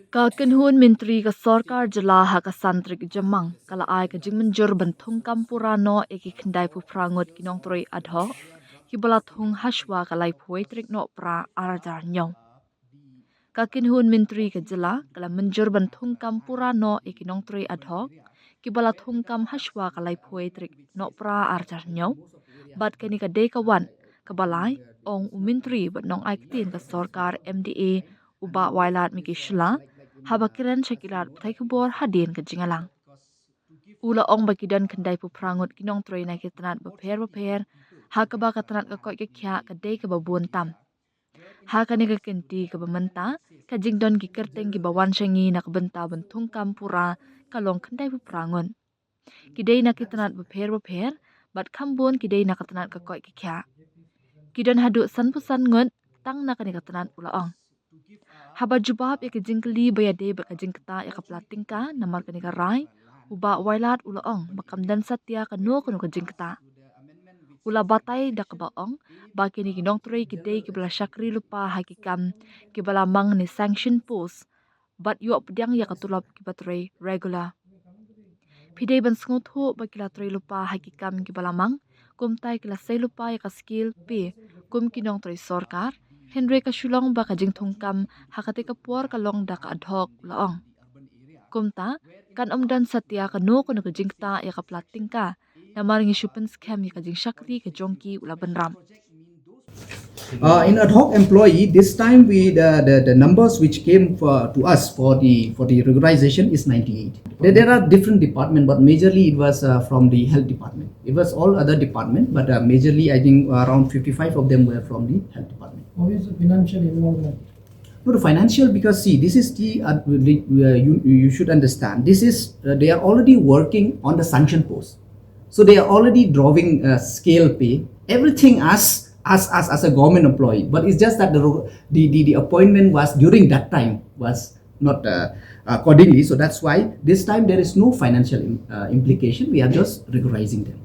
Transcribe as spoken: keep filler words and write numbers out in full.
Ka kynhun myntri ka sorkar jylla ha ka san tarik Jymmang ka la ai ka jingmynjur ban thung kam pura noh ïa ki khyndai phew phra ngut ki nongtrei ad hoc kiba la thung hashwa ka laiphew tarik Nohprah ar hajar hynñiew. Ka kynhun myntri ka jylla ka la mynjur ban thung kam pura noh ïa ki nongtrei ad hoc kiba la thung kam hashwa ka laiphew tarik Nohprah ar hajar hynñiew. Bad kane ka dei ka wan kaba lai, ong u myntri bad nongai ktien ka sorkar M D A u Bah Wailadmiki Shylla haba kren sha ki lad pathai khubor hadien ka jingïalang. U la ong ba ki don khyndai phew phra ngut ki nongtrei na ki tnat bapher bapher, ha kaba ka tnat ka koit ka khiah ka dei kaba bun tam. Ha kane ka kynti kaba mynta, ka jingdon ki kyrteng kiba wan sha ngi na ka bynta ban thung kam pura ka long khyndai phew phra ngut. Ki dei na ki tnat bapher bapher, bad kham bun ki dei na ka tnat ka koit ka khiah. Ki don haduh san phew san ngut tang na kane ka tnat, u la ong. Haba jubab ïa ka jingkylli ba ïadei bad ka jingktah ïa ka pla tyngka namar kane ka rai, u Bah Wailad u la ong ba kam don satia kano kano ka jingktah. U la batai da kaba ong ba kine ki nongtrei ki dei kiba la shakri lypa ha ki kam kiba la mang ne sanction post, bad ïoh pdiang ïa ka tulop kiba trei regular. Phi dei ban sngewthuh ba ki la trei lypa ha ki kam kiba la mang, kumta ki la sei lypa ïa ka scale pay kum ki nongtrei sorkar, hynrei ka shu long ba ka jingthung kam ha katei ka por ka long da ka ad hoc, u la ong. Kumta kan ym don satia kano kano ka jingktah ïa ka pla tyngka namar ngi shu pynskhem ïa ka jingshakri ka jong ki, u la bynrap. Uh, in ad hoc employee, this time we the, the, the numbers which came for, to us for the for the regularization is ninety-eight. There, there are different departments, but majorly it was uh, from the health department. It was all other department, but uh, majorly I think around fifty-five of them were from the health department. How is the financial involvement? No, the financial, because see, this is the, uh, the uh, you, you should understand. This is uh, they are already working on the sanction post, so they are already drawing uh, scale pay, everything as as as as a government employee. But it's just that the ro- the the, the appointment was during that time was not uh, accordingly. So that's why this time there is no financial im- uh, implication. We are just regularizing them.